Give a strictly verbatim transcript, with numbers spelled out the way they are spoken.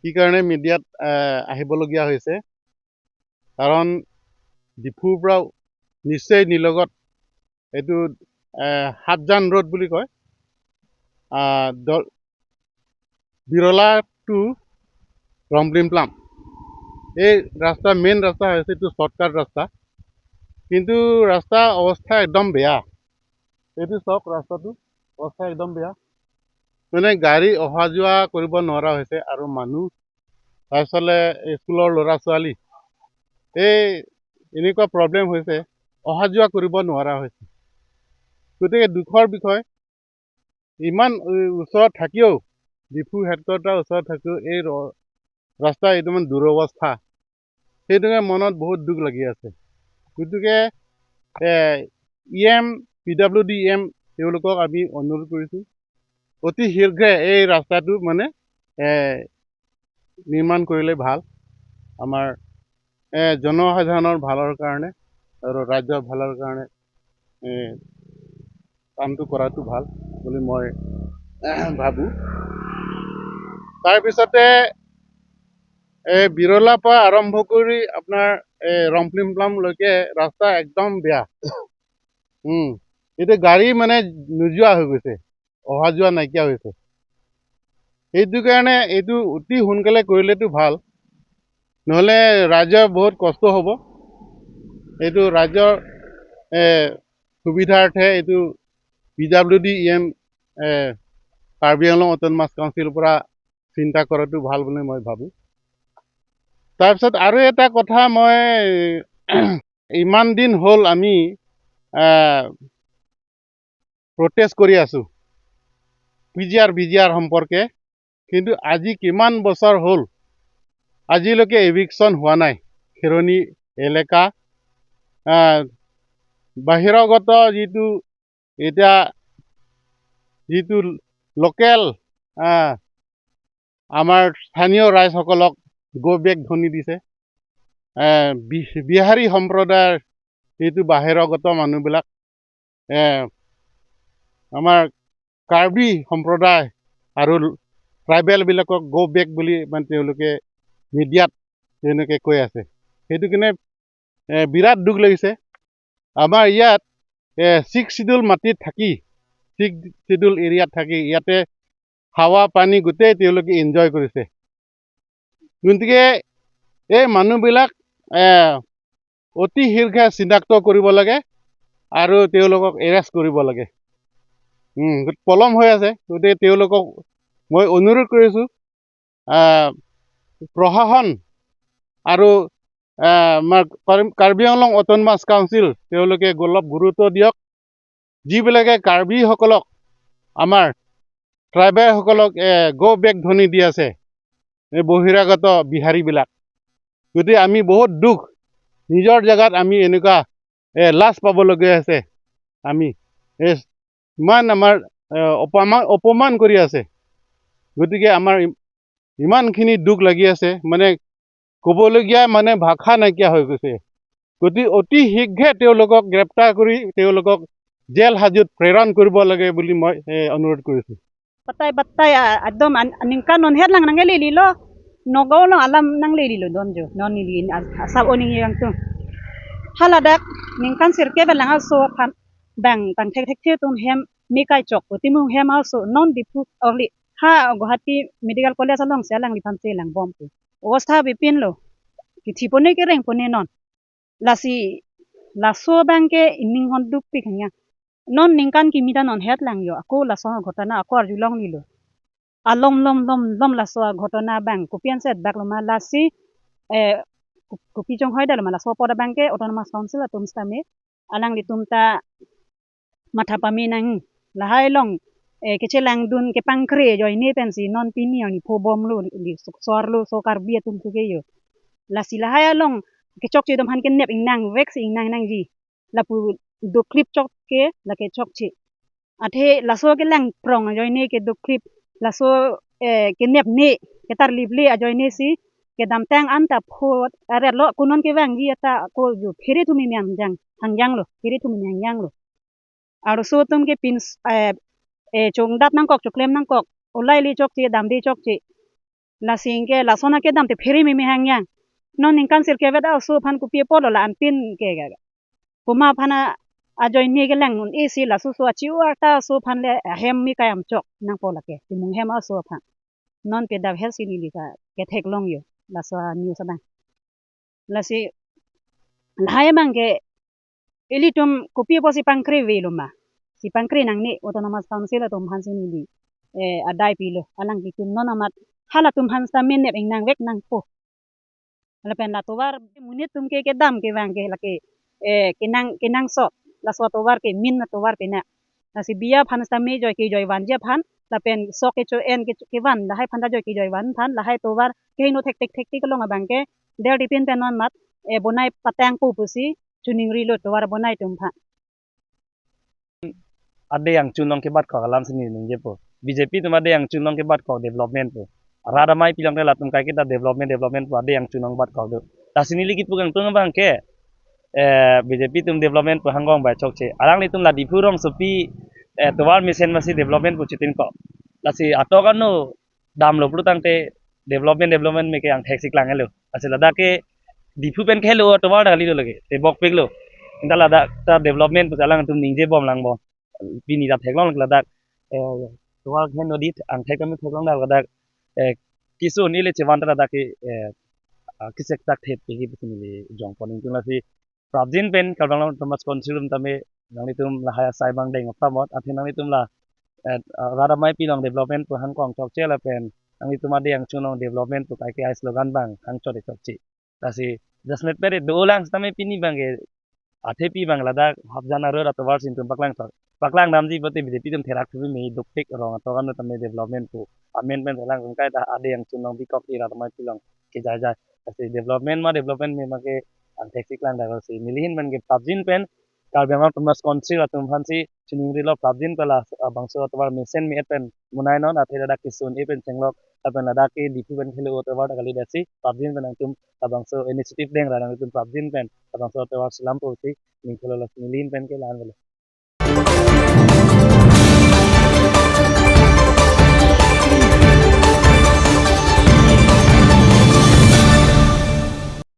কি কাৰণে মিডিয়াত আহ, আহিবলগীয়া হৈছে, কাৰণ ডিফুৰ পৰা নিশ্চয় নিলগত এইটো আহ, সাতজান ৰোড বুলি কয়, আহ, দ- বিৰলা টু ৰংপ্লিমপ্লাম। এই ৰাস্তা, মেইন ৰাস্তা হৈছে এইটো শ্বৰ্টকাট ৰাস্তা, কিন্তু ৰাস্তা অৱস্থা একদম বেয়া। এইটো চাওক, ৰাস্তাটো অৱস্থা একদম বেয়া, মানে গাড়ী অহা যোৱা কৰিব নোৱাৰা হৈছে আৰু মানুহ, তাৰপিছতে স্কুলৰ ল'ৰা ছোৱালী, এই এনেকুৱা প্ৰব্লেম হৈছে, অহা যোৱা কৰিব নোৱাৰা হৈছে। গতিকে দুখৰ বিষয়, ইমান উ- ওচৰত থাকিও, ডিফু হেডকোৱাৰ্টাৰ ওচৰত থাকিও এই ৰ- ৰাস্তা এইটো মানে দুৰৱস্থা, সেইটোকে মনত বহুত দুখ লাগি আছে। গতিকে E M, P W D E M, তেওঁলোকক আমি অনুৰোধ কৰিছোঁ, অতি শীঘ্ৰে এই ৰাস্তাটো মানে এ, নিৰ্মাণ কৰিলে ভাল, আমাৰ এ, জনসাধাৰণৰ ভালৰ কাৰণে আৰু ৰাজ্যৰ ভালৰ কাৰণে এ, কামটো কৰাটো ভাল বুলি মই ভাবোঁ। তাৰপিছতে এ, বিৰলাৰ পৰা আৰম্ভ কৰি আপোনাৰ এ, ৰংপ্লিমপ্লামলৈকে ৰাস্তা একদম বেয়া। উম, এতিয়া গাড়ী মানে নোযোৱা হৈ গৈছে, অহা যোৱা নাইকিয়া হৈছে। সেইটো কাৰণে এইটো অতি সোনকালে কৰিলেতো ভাল, নহ'লে ৰাইজৰ বহুত কষ্ট হ'ব। এইটো ৰাইজৰ এ, সুবিধাৰ্থে এইটো P W D E M A, Karbi Anglong autonomous কাউন্সিলৰ পৰা চিন্তা কৰাটো ভাল বুলি মই ভাবোঁ। তাৰপিছত আৰু এটা কথা, মই ইমান দিন হ'ল আমি আহ, প্ৰটেষ্ট কৰি আছোঁ পি জি আৰ, ভি জি আৰ সম্পৰ্কে, কিন্তু আজি কিমান বছৰ হ'ল আজিলৈকে ইভিকশ্যন হোৱা নাই। খেৰণি এলেকা আহ, বাহিৰাগত যিটো এতিয়া যিটো লোকেল আহ, আমাৰ স্থানীয় ৰাইজসকলক গ' বেক ধ্বনি দিছে। আহ, বি- বিহাৰী সম্প্ৰদায়ৰ যিটো বাহিৰাগত মানুহবিলাক এ, আমাৰ কাৰ্বি সম্প্ৰদায় আৰু ট্ৰাইবেলবিলাকক গ' বেক বুলি মানে তেওঁলোকে মিডিয়াত তেওঁলোকে কৈ আছে। সেইটো কাৰণে এ, বিৰাট দুখ লাগিছে। আমাৰ ইয়াত ছিক্স চিডিউল মাটিত থাকি, ছিক্স চিডিউল এৰিয়াত থাকি ইয়াতে হাৱা পানী গোটেই তেওঁলোকে এনজয় কৰিছে। গতিকে এই মানুহবিলাক এ, অতি শীঘ্ৰে চিনাক্ত কৰিব লাগে আৰু তেওঁলোকক এৰেষ্ট কৰিব লাগে। উম, পলম হৈ আছে, গতিকে তেওঁলোকক মই অনুৰোধ কৰিছোঁ, আহ, প্ৰশাসন আৰু আহ, আমাৰ কাৰ্বি- কাৰ্বি আংলং অট'নমাছ কাউন্সিল তেওঁলোকে অলপ গুৰুত্ব দিয়ক। যিবিলাকে কাৰ্বিসকলক, আমাৰ ট্ৰাইবেলসকলক এ, গ' বেক ধ্বনি দি আছে, এই বহিৰাগত বিহাৰীবিলাক। গতিকে আমি বহুত দুখ, নিজৰ জেগাত আমি এনেকুৱা এ, লাজ পাবলগীয়া হৈছে। আমি এ, ইমান আমাৰ এ, অপমান অপমান কৰি আছে। গতিকে আমাৰ ই- ইমানখিনি দুখ লাগি আছে, মানে ক'বলগীয়া মানে ভাষা নাইকিয়া হৈ গৈছে। গতিকে অতি শীঘ্ৰে তেওঁলোকক গ্ৰেপ্তাৰ কৰি তেওঁলোকক জেল হাজোত প্ৰেৰণ কৰিব লাগে বুলি মই এ, অনুৰোধ কৰিছোঁ। Batai batai a, adom an- aningkan non het lang nanglelelo. Nagaon along alam nanglelelo don jo. Non neli a- asap oning yang tu. Haladak ningkan sirkep alang aso aphan bang tang thekthekthe atum hem me kai chok. Timung hem aso non Diphu orli ha Guwahati Medical College alongsi alangliphan chelang bompo. Obostha bipinlo. Kithipone kerengpone non. Lasi laso abangke ining hon dukpik hanya. Non ningkan kimi ta non het lang jo. Ako laso aghotona ako arjulonglelo. Alom lom lom lom laso aghotona abang kopi ansi etbak loma lasi eh, ko- kopi chonghoi da loma laso apot abangke Autonomous Council atum sitame alanglitum ta matha pame nang, lahai along eh, kechelangdun kepangkre ajoine pensi non pini arni pho bomlo, li sok- sorlo so Karbi atum suke jo. Lasi lahai along kechokche atum aphan kenep ingnang vek si ingnang nangji. Lapu doklip chok ke lake chokche. Athe laso kelang prong ajoine ke doklip, laso eh, kenepne ketarliple ajoine si kedamtang anta pho aretlo, kunon kevangji ata ko jo phere thumi me hangjang hangjanglo, phere thumi me hangjanglo. Arloso atum ke pins eh, eh, chongdat nangkok, choklem nangkok, olai le chokche, damde chokche. Lasi anke lason akedam te phere meme hangyang. Non ningkan sirkep vet a-oso aphan kopi apotlo la-anpin ke ga. Komat aphan a ajoine kelang un-e si laso oso achiu arta oso aphan le ahem mi kayam chok nangpo lake. Timung hem oso aphan. Non pe dak her si neli ka ketheklong yo. Laso a-news abang. Lasi lahai abang ke ilitum kopi apotsi pangkri avelo ma. Si pangkri nangne Autonomous Council atum aphan si neli, eh, adai pilo. Alang kitum non amat halatum aphan seta menep ingnang vek nangpo. Lapen la tovar monit atum ke kedam kevang ke lake, eh, kenang, kenangsot. Laso tovar ke main tovar pena. Lasi biya aphan seta me joi kejoi vanji aphan, lapen sok kecho-en ke, kevan lahai aphan ta joi kejoi van aphan, lahai tovar kehingno thektik thektik along abang ke, der tipin pen non amat, eh, bonai patangpo pusi chiningrilo tovar bonai atum aphan. Ade angchun along kebatkok alam si neli ningjepo. B J P atum ade angchun along kebatkok development pu. Rat amei pilong te latum kaiketa development, development pu ade angchun along batkok do. Lasi neli kipu kangtung abang ke, eh, B J P atum development pu hangkong bai chokche. Alanglitum la Diphu rongsopi, eh, tovar mesen masi development pu chitinkok. Lasi atok ano damlo pulo tangte development, development me ke angthek si klang helo. Lasi ladak ke Diphu pen ke helo tovar dak kalilo lake. Te bokpiklo. Inta ladak ta development pu alangtum ningjebom langbom. Pini ta theklong ladak, eh, tovar ke heno dit angthek kami theklong dak ladak, eh, kisun ile chevan ta ladak ke, eh, ah, kisek tak thet pe hi pusi neli jongpon ingtung. Lasi prapjin pen Karbi Anglong Autonomous Council atum tame nanglitum lahai asai abang deng apramot athe nanglitum la, eh, ah, rat amei pilong development pu hangkong chokche lapen nanglitum ade angchun along development pu kaike ai slogan abang hangchot chokche. Lasi jasmet pere dolang sitame pini abang ke athepi abang ladak hapjan aror atovar si nelitum paklang thor. Paklang damji pote B J P atum therak thubi me dopik rong atok ano tame development pu amen pen thelang tum kaita ade angchun along bikok ira tomai pilong kejaijai. Lasi development ma development me ma ke angthek si klang dak si neli ahin pen ke prapjin pen Karbi Anglong Autonomous Council atum aphan si chiningrilo prapjin pen la, ah, bangso atovar mesen me-et pen monai non athe ladak kisun e pen chenglok lapen ladak ke Diphu pen helo atovar ta kalidet si prapjin pen nangtum labangso initiative deng ra nangtum prapjin pen labangso atovar selam pusi ningthelo lasi neli ahin pen ke la-an velo.